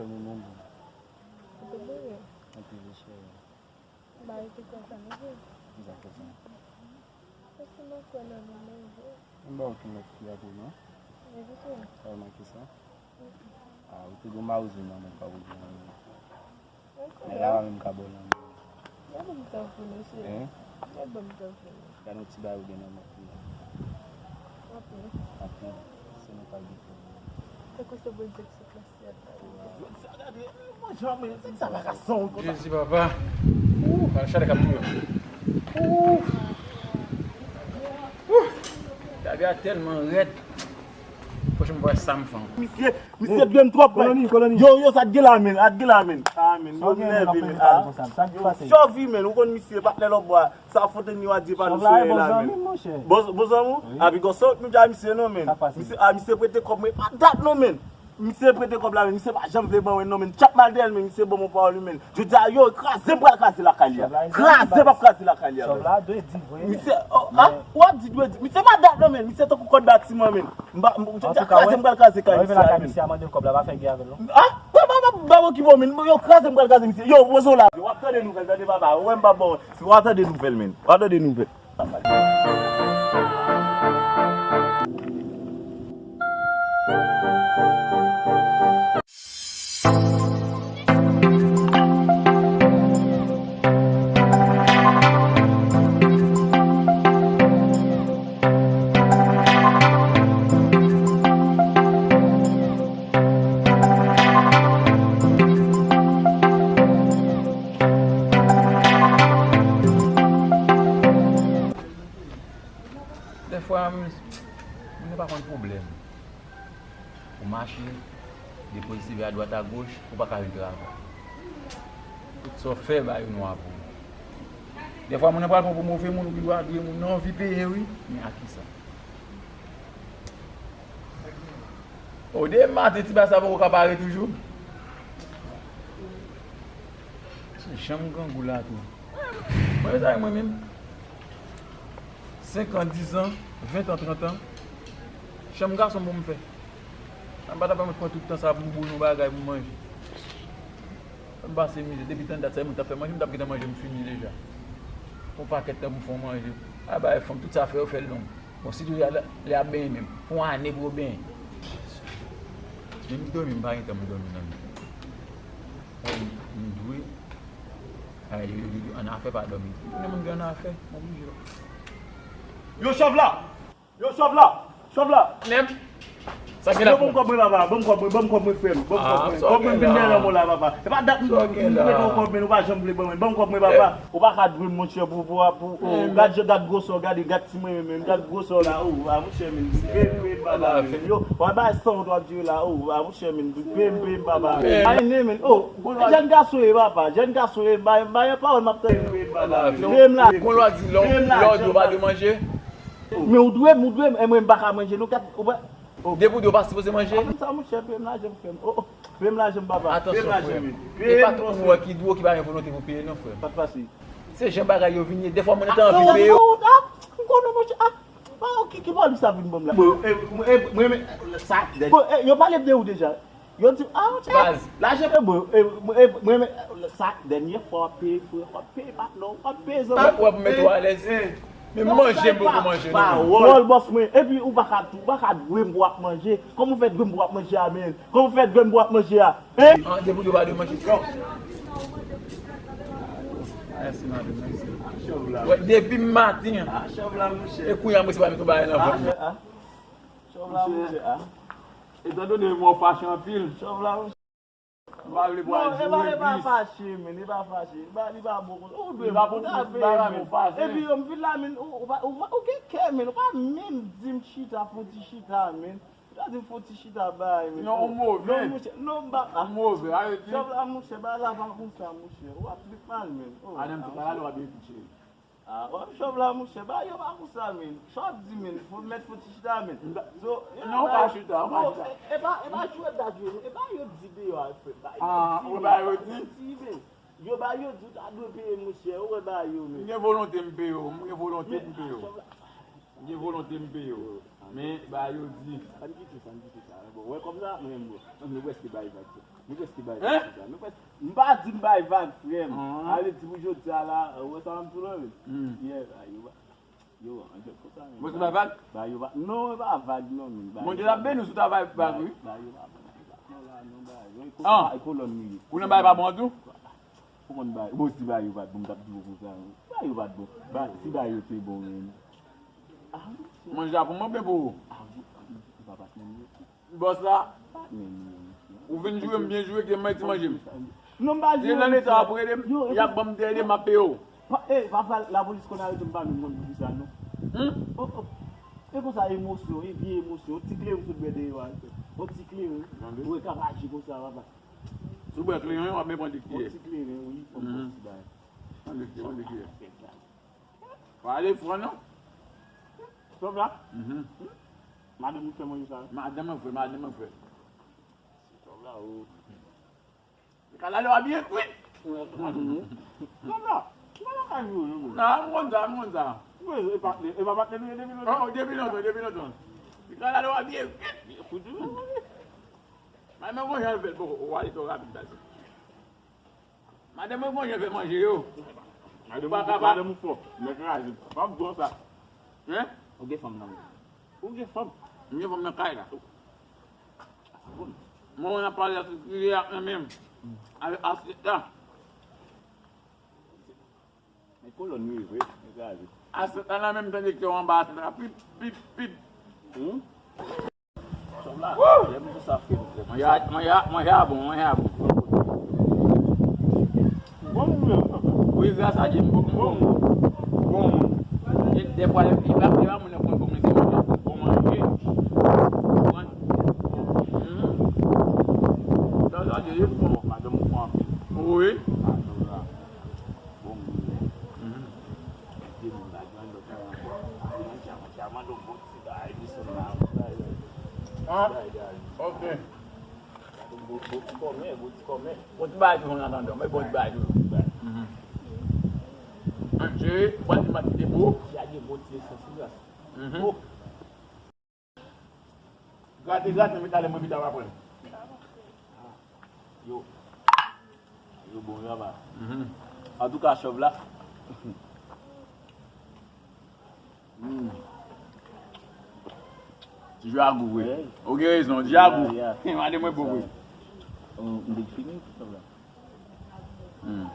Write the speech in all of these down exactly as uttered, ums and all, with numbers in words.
Ou te boule? Anpil, wi, cheri. Ba, e te konsa, nou vle. Kisa fè sa? Paske mwen kwè nan nou, men vre. M ba w tou lòt fi a tou, non? Men vre. Sa w manke sa? Mm-mm. Ah, ou te gon mawozo nan men pa w gen nan men. Men la menm ka bò nan men. Gade m tankou mesye. Hein? Gade m tankou. Gade yon ti bagay ou gen nan men pou mwen. Anpil. Anpil. Se nou pa gen pwoblèm. Tankou se Bondye ki sot nan syèl la. Jezi papa. Ooh, al chale k ap touye m. Ooh. Ooh. Gaby a tèlman rèd. Pwochen m wè sa m fè. Misye, misye dwe m twòp. Koloni, koloni. Yo, yo, sa t gen la, men. Sa t gen la, men. Ah, men. Yo nève, men. Ah. Yo, chòvi, men. Ou konn misye, patnè lòt bò a. Sa Fontenye a di pa nou soyè la, men. Bon, bon zanmi w? Wi. Api gòs sòt nou di a misye non, men. Misye, a, misye prete kòb mwen. E pa dat non, men. Misye prete kòb la, men. Misye pa janm vle ban mwen non, men. Chak mal dèyè l, men. Misye ban mwen pawòl li, men. Jodi a, yo, kraze m pral kraze lakay li a. Kraze m ap kraze lakay li a, men. Misye, oh, ah, w ap di dwe di. Misye pa dat non, men. Misye tankou kòd batiman, men. M pa, m, jodi a, kraze m pral kraze kay misye a, men. Misye a mande l kòb la, pa fè gè avè l non. Ah, pa, pa, pa, pa okipe w, men. Yo, kraze m pral kraze misye. Yo, poze w la. W ap tande nouvèl, tande papa. Ou wè m pa bon. Si w ap tande nouvèl, men. W ap tande nouvèl. Dèfwa, moun, moun nan pa konn pwoblèm. Ou mache, depoze seve adwat agòch, ou pa ka jwenn travay. Tout sa w fè, ba yo nwa pou ou. Dèfwa, moun nan pral pran pou move moun, ou gendwa dwe moun nan anvi peye, wi. Men a kisa? O, de maten, ti bagay sa poko ka pare toujou. Se janm grangou la tou. Mwen, sa mwen menm. Senk an, diz an, ven an, trant an. Janm gason pou m fè. An pa ta pèmèt pran tout tan sa pou m boule yon bagay pou m manje. M pase mizè. Depi tann dat sa, moun t ap fè manje, m t ap gentan manje, m fini deja. Yon pakèt tan pou m fè yon manje. A bay fanm, tout sa fè yo fè l long. Bon, sitou lè, lè ap benyen menm. Pou yon ane pou yo benyen. Menm dòmi, m pa gen tan pou dòmi nan men. M, m dwe. Ay, yo, yo, yo, an afè pa dòmi. Gen moun gen an afè, m oblije. Yo, chòv la! Yo, chòv la! Chòv la! Nèm! Sa gen la? Yo, ban m kòb mwen, papa. Ban m kòb mwen, ban m kòb mwen, frè m. Ban m kòb mwen. Kòb mwen vin dèyè lanmò la, papa. E pa dat m, m, m, m mete yon kòb, men ou pa janm vle ban mwen. Ban m kòb mwen, papa. Ou pa ka dwe m, monchè, pou, pou, pou, oh, gad, gad gwosè w, gade, gad ti mwen menm, gad gwosè w la, oh, ah, monchè, men, peye m, peye m, papa, men, yo, w ap bay san w w ap dire la, oh, ah, monchè, men, peye m, peye m, papa. Ay, nen, men, oh, jèn gason ye, papa, jèn gason ye, bay, bay pawòl m ap tande, peye m, papa, men, peye m la. Kon lwa di, lè w, lè w di w pa dwe manje. Men ou dwe m, ou dwe m, e mwen, m pa ka manje, nou kat, ou pa, oh. Depi w di w pa sipoze manje. Sa, monchè, peye m lajan m, frè m, oh, oh, peye m lajan m, papa, peye m lajan, men. Atansyon, frè m. E pa tout moun wè ki dwe w ki pa gen volonte pou peye, non, frè m. Pa t fasil. Se jan bagay yo vin ye. Dèfwa moun nan ta anvi peye yo. Ah, m konnen, monchè. Ah, ah, ki, ki pòlis sa vin ban m la? Bon, e, e, mwen, men, sa, bon, e, yo pale de ou deja. Yo di, ah, monchè. Baz. Lajan, e, bon, e, e, mwen, men, sa, dènye fwa w ap peye, frè, w ap peye, patnè, w ap peye, zanmi. Ou wè pou mete w alèz. Men manje m poko manje, non. Pawòl, bòs mwen. Epi ou pa ka, ou pa ka dwe m pou w ap manje. Kòman w fè dwe m pou w ap manje a, men? Kòman w fè dwe m pou w ap manje a? Hein? An, depi w pa dwe manje. Mèsi, madanm, mèsi. Wè, depi maten an. E kounye a, mwen se pa met yon bagay nan vant mwen. Chòv la, monchè, ah. Etandone mwen fache anpil. Chòv la, monchè. M pa vle pou al jwe plis. Non, e pa, e pa fache, men, e pa fache. E pa, li pa bon konsa. Ou dwe m, ou ta peye, men. Epi yo, m vin la, men, ou, ou pa, ou, ou gen kè, men. Ou pa menm di m chita, fon ti chita, men. Ou ta di m fon ti chita bay, men. Non, ou move. Non, monchè, non, m pa, ah. Ou move, arete. Chòv la, monchè, bagay la pa konsa, monchè. W ap pi mal, men. Oh, ah, non, m te pale, w ap byen pitye. Ah, w ap chòv la, monchè. Bagay yo pa konsa, men. Sa w ap di, men? Fò mèt fò ti chita, men. So, non, ou pa chita, ou pa chita. E, e pa, e pa jwèt dat jwe, non. E pa yo di deyò a, frè. Ah, ou ba yo di? Yo ba yo di, ou ta dwe peye, monchè. Ou wè ba yo, men. M gen volonte, m peye w. M gen volonte, m peye w. M gen volonte, m peye w. Men, ba yo di. Ann kite sa, ann kite sa. Bon, wè kòb la, mwen menm, bon. Nou prèske bay vag, frè. Nou prèske bay vag, sa. Nou prèske, m pa di m bay vag, frè m. Ale di pou jodi a la, wè sa m tou la, wi. Yeah, ba yo, ba yo, ann fè konsa, men. Mwen se bay vag? Ba yo, ba, non, e pa vag, non, men. Bondye ap beni w si w ta bay vag, wi. Ba yo, ba, ba yo, ba, non, la, non, ba yo. E kolòn li ye. Ou nan bay pa bon tou? Ou konn ba, bon, si ba yo pa t bon, m t ap di w konsa, non. Ba yo pa t bon. Ba, si ba yo te bon, men. Manje a pou mwen oubyen pou ou? Bòs la, ou vin joure m byen joure, gen mwen ti manje m. Non, m pa joure. Se nan leta w ap rele m, y ap ban m de ede m ap peye w. Pa, e, papa, lapolis konn arete m pa menm konn poukisa, non. Hmm? Oh, oh. E konsa emosyon, e vye emosyon, yon ti kleren sot bwè dèyè w a. Yon ti kleren, ou e ka aji konsa, papa. Si w bwè kleren, w ap byen pran de kiyè. Yon ti kleren, wi, fò m pran ti bagay. Pran de kiyè, pran de kiyè. Pale fò non. Sòv la? Mhm. Madanm ou fè manje sa? Madanm mwen fè, madanm mwen fè. Sòv la, o. Kalalo a byen kwit. Sòv la. Kalalo a byen kwit. Non, m konn sa, m konn sa. E pa, e pa patnè nou ye depi lontan? Oh, depi lontan, depi lontan. Kalalo a byen kwit. Byen kwit, wi. Madanm mwen jan l fè l poko, ou ale twò rapid, baz. Madanm mwen gon jan fè manje yo. Madanm ou fò, nèg kraze. Pa p di w sa. Hein? Ou gen fanm nan men. Ou gen fanm? M gen fanm nan kay la. Mwen, mwen ap pale ak li ak nan menm. Avèk asyèt la. Men kolòn li vre, nèg kraze. Asyèt la nan menm, tande ke anba asyèt la, pip, pip, pip. Hmm? Chòv la, lè m di sa, frè m, lè m di sa. Manje a, manje a, manje a bon, manje a bon. Bon moun menm, papa. Wi, gras a Dye, m bon, m bon moun. Bon moun. E dèfwa, e pa, e pa moun nan konn bon moun, se moun nan konn bon manje. Konprann? Mhm. Sa, sa, Dye, bon. Madanm ou fò anpil. Wi. Ah, chòv la. Bon moun. Mhm. Dye moun la, gran lòt la ankò. Manje a, manje a, mande yon bon ti bagay, desann la. Ah, ok. Bon, bon ti kòmè, bon ti kòmè. Bon ti bagay toujou, an atandan, men bon ti bagay toujou. Mhm. Manje, bon ti mat ki te bo. Ya gen bon ti esans, wi, gras. Mhm. Oh. Grate, grate, men talè mwen vin ta va pran. Yo. Yo bon, yo ava. Mhm. Antouka, chòv la. Hmm. Ti jwe a gou vre. Ou gen rezon, ti jwe a gou. Madanm mwen bon vre. M te fini, chòv la. Hmm.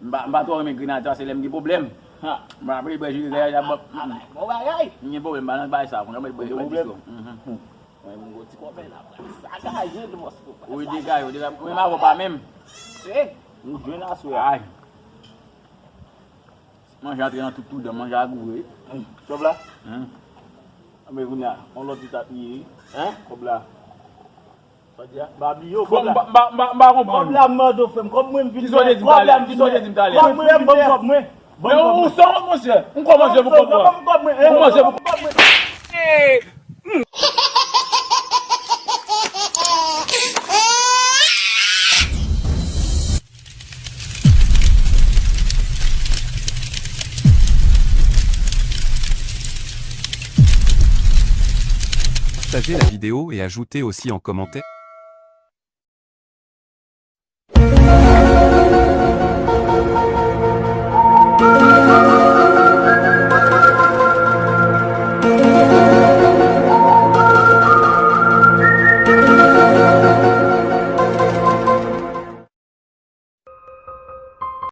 M pa, m pa twò renmen grenadya, se lè m gen pwoblèm. Ha. M pa vle bwè ji grenadya, bon. Bon bagay. M gen pwoblèm, m pa nan bagay sa, mwen bwè, bwè disko. Mhm. Mwen, mwen, ti kòmè la, sagaje, mòso. Wi, degaje, degaje. Mwen, m avè w pa menm. Se, nou jwenn aswè a. Ay. Manje antre nan tout, tout dan, manje a gou vre. Chòv la? Hein? Anben, kounye a, yon lòt etap li ye, wi. Hein? Kòb la. Babi yo, kòb la. M pa, m pa, m pa, m pa konprann. Kòb la, m mande w, frè m. Kòb mwen vin. Kisa w te di m talè? Kisa w te di m talè? Kòb mwen vin. Ban m kòb mwen. Ban m kòb mwen. Ou san manje? M kòmanse pou kòb mwen. Ban m kòb mwen. Ou manje pou kòb mwen. Partagez la vidéo et ajoutez aussi en commentaire.